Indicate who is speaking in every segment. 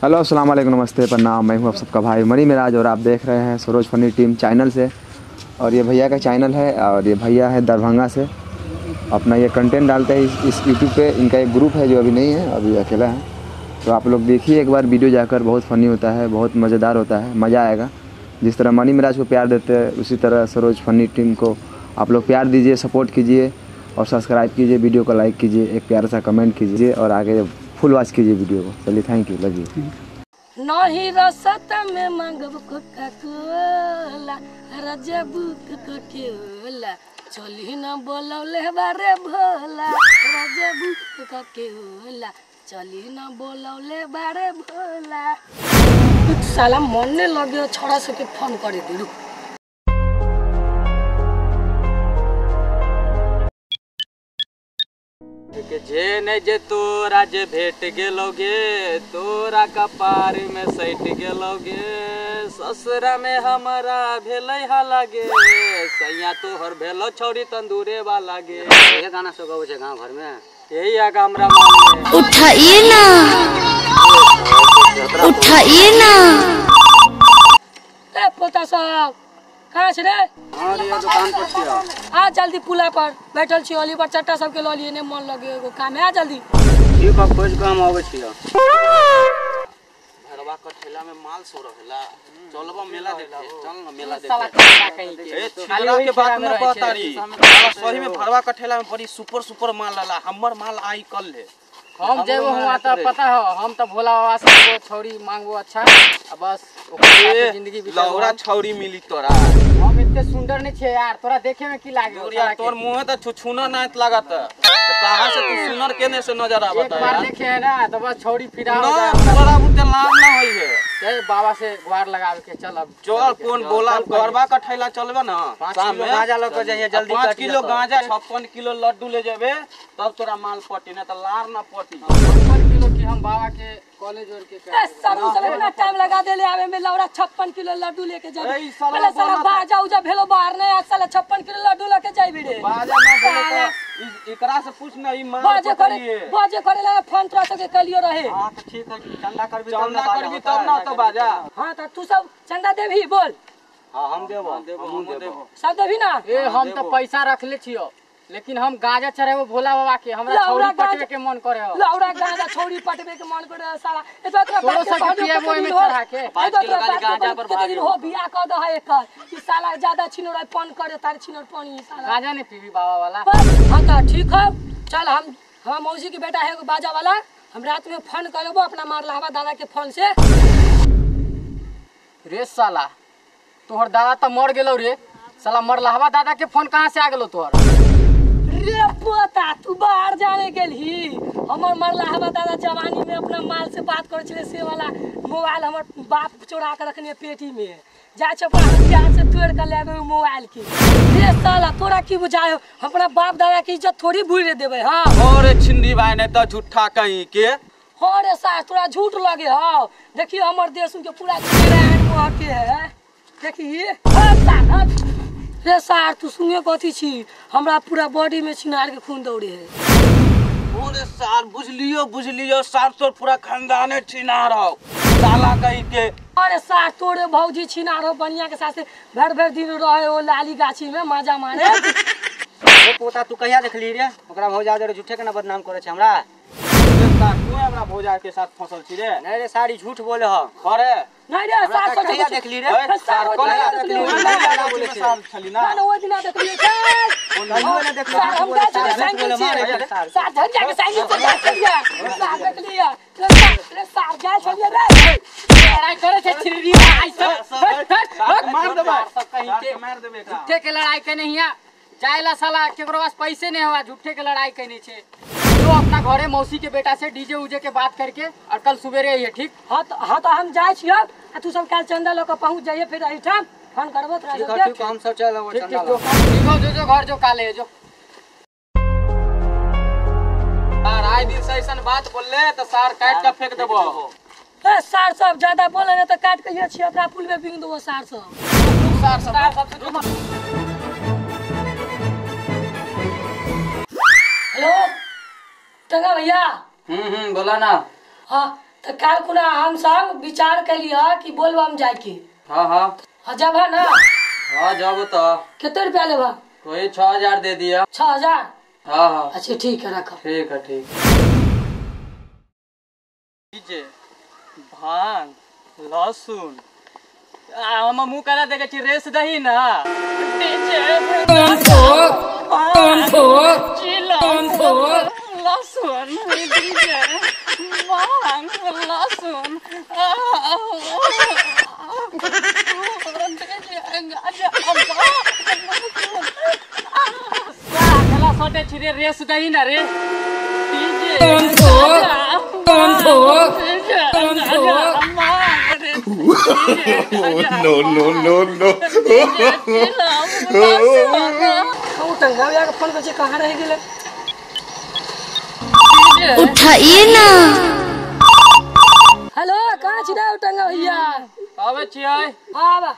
Speaker 1: Hello अस्सलाम वालेकुम, नमस्ते, प्रणाम। मैं हूं आप सबका भाई मनी मिराज और आप देख रहे हैं सरोज फनी टीम चैनल से। और ये भैया का चैनल है और ये भैया है दरभंगा से, अपना ये कंटेंट डालते हैं इस यूट्यूब पे। इनका एक ग्रुप है जो अभी नहीं है, अभी अकेला है। तो आप लोग देखिए एक बार वीडियो जाकर, बहुत फ़नी होता है, बहुत मज़ेदार होता है, मज़ा आएगा। जिस तरह मनी मिराज को प्यार देते हैं उसी तरह सरोज फनी टीम को आप लोग प्यार दीजिए, सपोर्ट कीजिए और सब्सक्राइब कीजिए, वीडियो को लाइक कीजिए, एक प्यारा सा कमेंट कीजिए और आगे फुल वॉच कीजिए वीडियो को। चलिए, thank you, love you.
Speaker 2: नहीं रसत में मांगब कोका कोला, रजबुक कोकेला, चली न बोलौले बारे भोला, रजबुक कोकेला, चली न बोलौले बारे भोला। साला मन ने लगे छोड़ा सके फोन करे दिलु।
Speaker 3: के जे नहीं जे तोरा जे भेट गेलोगे, तोरा कपार में सट गेलोगे, ससुरा में हमारा भेलै हाला गे, सैया तोहर भेलो छौरी तंदूरे वाला गे।
Speaker 4: ये गाना सब गाबै छै गांव घर में,
Speaker 3: यही आगा हमरा मन में।
Speaker 5: उठाइए ना, उठाइए ना।
Speaker 2: ए पोता साहब कहाँ छै रे?
Speaker 4: हां रे, दुकान पर छियो।
Speaker 2: आ जल्दी पुला पर बैठल छी, ओली पर चट्टा सबके ल लिए, ने मन लगे एगो काम है, आ जल्दी।
Speaker 4: ठीक है, खोज के हम आबै छियो।
Speaker 3: भरवा के ठेला में माल सो रहेला, चलबा मेला देखे, चल ना मेला देखे।
Speaker 6: साला कहीं के
Speaker 3: ए छिलरा के बात न बतारी, सही में भरवा के ठेला में बड़ी सुपर सुपर माल लाला, हमर माल आई कल है।
Speaker 6: हम जेबो हुआ त पता हो, हम त भोला बाबा से एगो छौरी मांगबो अच्छा, आ बस ओकर जिंदगी बिताबो।
Speaker 3: लौरा छौरी मिली तोरा।
Speaker 6: हम एते सुंदर नहीं छे यार, तोरा देखे में की लागे?
Speaker 3: यार तोर मुंह त छुछुना नात लागत, त कहां से तू सुनर केने से नजर आवत?
Speaker 6: एक बार देखे है ना तो बस छौरी फिरा हो जाए,
Speaker 3: तोरा बुते लाभ ना होई है।
Speaker 6: ए बाबा से गुहार लगावे के चल अब।
Speaker 3: चल कोन बोला गरबा का ठेला चलबे ना,
Speaker 4: 5 किलो गांजा ल के जाइए जल्दी।
Speaker 3: 5 किलो गांजा 56 किलो लड्डू ले जेबे तब तोरा माल पटी, ना त लार ना पटी।
Speaker 6: 56 किलो की हम बाबा के कॉलेज और के
Speaker 2: ए सब सब इतना टाइम लगा देले आवे में, लौरा 56 किलो लड्डू लेके जाबे। पहले साला बाजा उजा भेलो बाहर नहीं, आज साला 56 किलो लड्डू लेके जाबे रे।
Speaker 3: बाजा ना भेलो त एकरा से पूछ ना, ई माल
Speaker 2: बाजे करे, बाजे करे ला फोन तोरा सबके कलियो रहे।
Speaker 4: हां त ठीक है, चंदा करबी
Speaker 3: तब ना तो बाजा।
Speaker 2: हां त तू सब चंदा देबी बोल?
Speaker 4: हां हम देबो, हम देबो,
Speaker 2: सब देबी ना?
Speaker 6: ए हम त पैसा रखले छियो, लेकिन हम गांजा चढ़ेबो भोला बाबा के, हमरा छौरी पटवे के मन करे हो।
Speaker 2: लौरा गांजा छौरी पटवे के मन करे साला, एतो तोरा
Speaker 6: तोरो सब पिएबो ओइ में चढ़ा के।
Speaker 3: 5 किलो गांजा पर भाग
Speaker 2: हो बियाह क द है एकर, ई साला ज्यादा छिनोर पन करे, तार छिनोर पानी साला।
Speaker 6: गांजा नहीं पीबी बाबा वाला।
Speaker 2: हां त ठीक है, चल हम मौसी के बेटा है बाजा वाला, हम रात में फोन करबो अपना मारलावा दादा के फोन से।
Speaker 6: रे साला तोहर दादा त मर गेलो रे, साला मरलावा दादा के फोन कहां से आ गेलो तोहर?
Speaker 2: रे पोता तू बाहर जाने गेलही, हमर मरलाहवा दादा जवानी में अपना माल से बात करे छले, से वाला मोबाइल हमर बाप चोरा के रखने पेटी में, जा छै अपना हथियार से तोड़ के लेबे मोबाइल के। रे साला तोरा की बुझायो, अपना बाप दादा के इज्जत थोड़ी भूल देबे। हां
Speaker 3: अरे छिंदी भाई ने त झूठा कहीं के।
Speaker 2: हां रे सास तोरा झूठ लगे हो, देखियो हमर देश के पूरा चेहरा एहन मुंह के है, देखी। हां साला रे सार तू सुने कथी छी, हमरा पूरा बॉडी में छिनार के खून दौड़े है।
Speaker 3: ओरे सार बुझलियो बुझलियो, सार तोर पूरा खानदाने छिनार हो साला कहीं के।
Speaker 2: अरे सार तोरे भौजी छिनार हो, बनिया के साथ भर भर दिन रहे हो लाली गाछी में मजा मारे।
Speaker 4: रे पोता तू कहिया देखली रे ओकरा भौजा रे झूठे के ना बदनाम करे छै हमरा?
Speaker 3: रे सार तू हमरा भौजा के साथ फसल छी रे?
Speaker 4: नहीं रे सारी झूठ बोले हो।
Speaker 3: अरे
Speaker 2: नहीं रे सार सोच
Speaker 4: कहिया देखली रे?
Speaker 2: सार कोन देखली
Speaker 3: बोले सार छली ना?
Speaker 2: ना ओइ दिना देखली छै,
Speaker 4: कहियो ना देखली।
Speaker 2: हम जा छै साइकिल से, सार झरिया के साइकिल से जा छलिया, सार देखली रे सार जा छलिया रे।
Speaker 6: लड़ाई करे छै छिरी आई सब
Speaker 3: मार देबे
Speaker 6: सब कहीं के,
Speaker 3: मार देबे एकरा।
Speaker 6: झूठे के लड़ाई के नहीं है जायला साला, केकरो पास पैसे नहीं हुआ झूठे के लड़ाई कहने छे। तो अपना घरे मौसी के बेटा से डीजे उजे के बात करके और कल सुबेरे आइए, ठीक?
Speaker 2: हां तो हां तो हम जाय छियो, आ तू सब काल चंदा ल के पहुंच जाइए, फिर एठाम फोन करबो तोरा
Speaker 4: ठीक
Speaker 2: सबके।
Speaker 4: है ठीक, हम सब चल
Speaker 6: ठीक ठीक जो ठीक हो, जो जो घर जो काले जो।
Speaker 3: सार आइ दिन से ऐसन बात बोलले त सार काट के फेंक देबो।
Speaker 2: ए सार सब ज्यादा बोले ने त काट के ये छियो ओकरा पुल में बिंग देबो सार सब।
Speaker 3: सार सब
Speaker 2: हेलो टंगा भैया।
Speaker 4: बोला ना।
Speaker 2: हाँ तो काल कुना हम सब विचार कलिया कि बोलबम जाय के।
Speaker 3: हां हां
Speaker 2: हां जब है ना।
Speaker 3: हां जब तो
Speaker 2: कितने रुपया लेबा?
Speaker 3: कोई 6000 दे दिया।
Speaker 2: 6000?
Speaker 3: हां हां
Speaker 2: अच्छा ठीक है रखो।
Speaker 3: ठीक है ठीक। डीजे भांग लहसुन आ हम मुंह काला देखे छी रेस दही ना। डीजे लहसुन डीजे भांग लहसुन गला सटे छी रे रेस दही ना रे। DJ
Speaker 7: no no no no.
Speaker 2: ओ टंगा भैया के फोन कर कहाँ रह गेले?
Speaker 5: उठाइए ना।
Speaker 2: हेलो कहाँ छी रे टंगा भैया?
Speaker 3: आवे छियै।
Speaker 2: आवा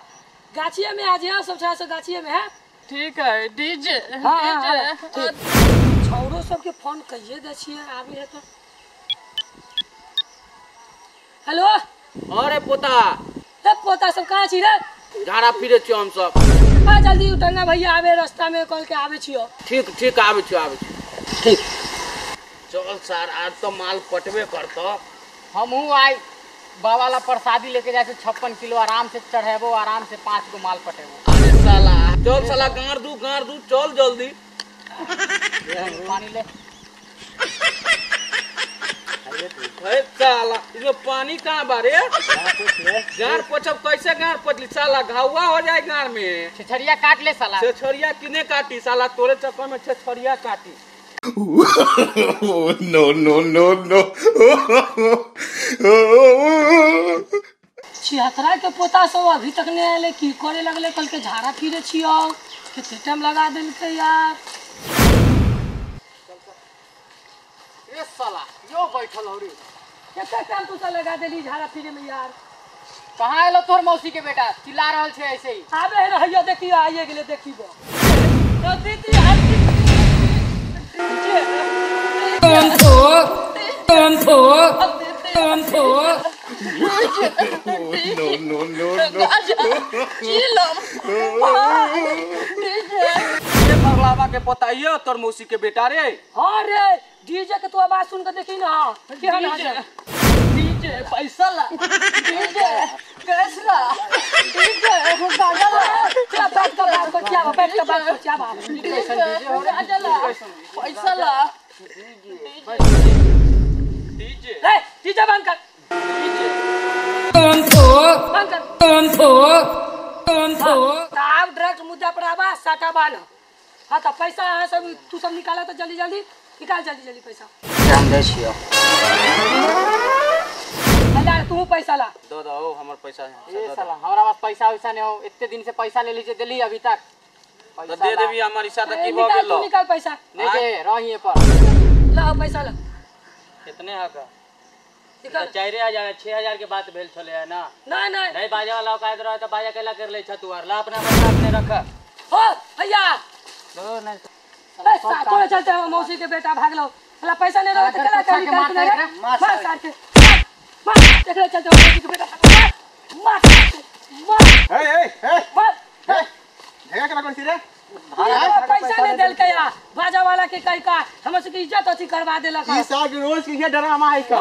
Speaker 2: गाछिए में आ जाओ सब छा गाछिए में है।
Speaker 3: ठीक है डीजे।
Speaker 2: हां छौरो सब के फोन कहिए दे छियै आबे है तो। हेलो
Speaker 8: अरे पोता
Speaker 2: ए पोता सब कहाँ छी रे?
Speaker 8: झाड़ा फिरे छियो हम सब।
Speaker 2: आ जल्दी उठंगा भैया आवे रास्ता में कल के आवे छियो।
Speaker 8: ठीक ठीक आवे छियो आवे छियो।
Speaker 2: ठीक
Speaker 8: चल सर आज तो माल पटबे करतो।
Speaker 6: हमहू आई बाबा ला प्रसादी लेके जाए छे 56 किलो आराम से चढ़ेबो आराम से 5 गो माल पटेबो।
Speaker 8: अरे साला चल साला गाड़ दू चल जल्दी।
Speaker 6: पानी ले।
Speaker 8: अरे साला इसमें पानी कहाँ बारे? गाड़ पोछब कैसे गाड़ पोछली साला घावा हो जाए गाड़ में।
Speaker 6: छेछरिया काट ले साला।
Speaker 8: छेछरिया किने काटी साला तोरे चक्कर में छेछरिया काटी।
Speaker 7: No no no no.
Speaker 2: छिहत्तरा के पोता सब अभी तक नहीं आये की करे लगले? कल के झाड़ा फिरे छियो कितने टाइम लगा देलके यार।
Speaker 6: ए साला यो बैठल हो रे
Speaker 2: कितना टाइम तू लगा देली झाड़ा फिरे में यार।
Speaker 6: कहाँ आलो तोर मौसी के बेटा चिल्ला रहल छे ऐसे ही?
Speaker 2: आबे रहियो देखियो आइए गेले देखिबो। तो दीदी
Speaker 7: no no no no.
Speaker 8: ये बगलावा के पोता यो तोर मौसी के बेटा रे।
Speaker 2: हां रे डीजे के तू आवाज सुन के देखी ना केहन हाजर।
Speaker 3: डीजे पैसा ला डीजे कैश ला डीजे गाजा ला।
Speaker 2: क्या बैठ के बात कर क्या बैठ के बात कर क्या बात
Speaker 3: गाजा ला पैसा ला
Speaker 8: डीजे
Speaker 2: ए डीजे बंद कर
Speaker 8: डीजे
Speaker 2: बंद कर अब डायरेक्ट मुद्दा पर आवा साटा बान। हां तो पैसा यहां सब तू सब निकाला तो जल्दी जल्दी निकाल जल्दी जल्दी पैसा।
Speaker 4: हम दे छियो।
Speaker 2: अल्लाह तू पैसा ला।
Speaker 3: दो दो हमर पैसा है।
Speaker 6: ए साला हमरा पास पैसा वैसा नहीं हो इतने दिन से पैसा ले लीजिए दिल्ली अभी तक।
Speaker 8: तो दे देबी हमर हिस्सा त की भ गेलो?
Speaker 2: निकाल पैसा।
Speaker 6: नहीं जे रहिए पर
Speaker 2: ला पैसा ला।
Speaker 3: कितने हका? 4000 6000 के बात भेल छले है ना?
Speaker 2: नहीं नहीं
Speaker 3: नहीं बाजा वाला औकात रहे त बाजा केला कर ले छ तू आर ला अपना पैसा अपने रख।
Speaker 2: हो भैया
Speaker 3: दो नहीं
Speaker 2: पैसा तोरे चलते हम मौसी के बेटा भाग लो। साला पैसा नहीं रहो तो केला कर निकाल के मार सार के मार देख ले चलते मौसी के बेटा मार मार।
Speaker 1: ए ए ए
Speaker 2: मार
Speaker 1: झगड़ा केना करसी रे?
Speaker 2: पैसा नहीं देलकै या बाजा वाला के कहि का हमर सबके इज्जत अथी करवा देलक।
Speaker 1: ई साग रोज के ड्रामा है का।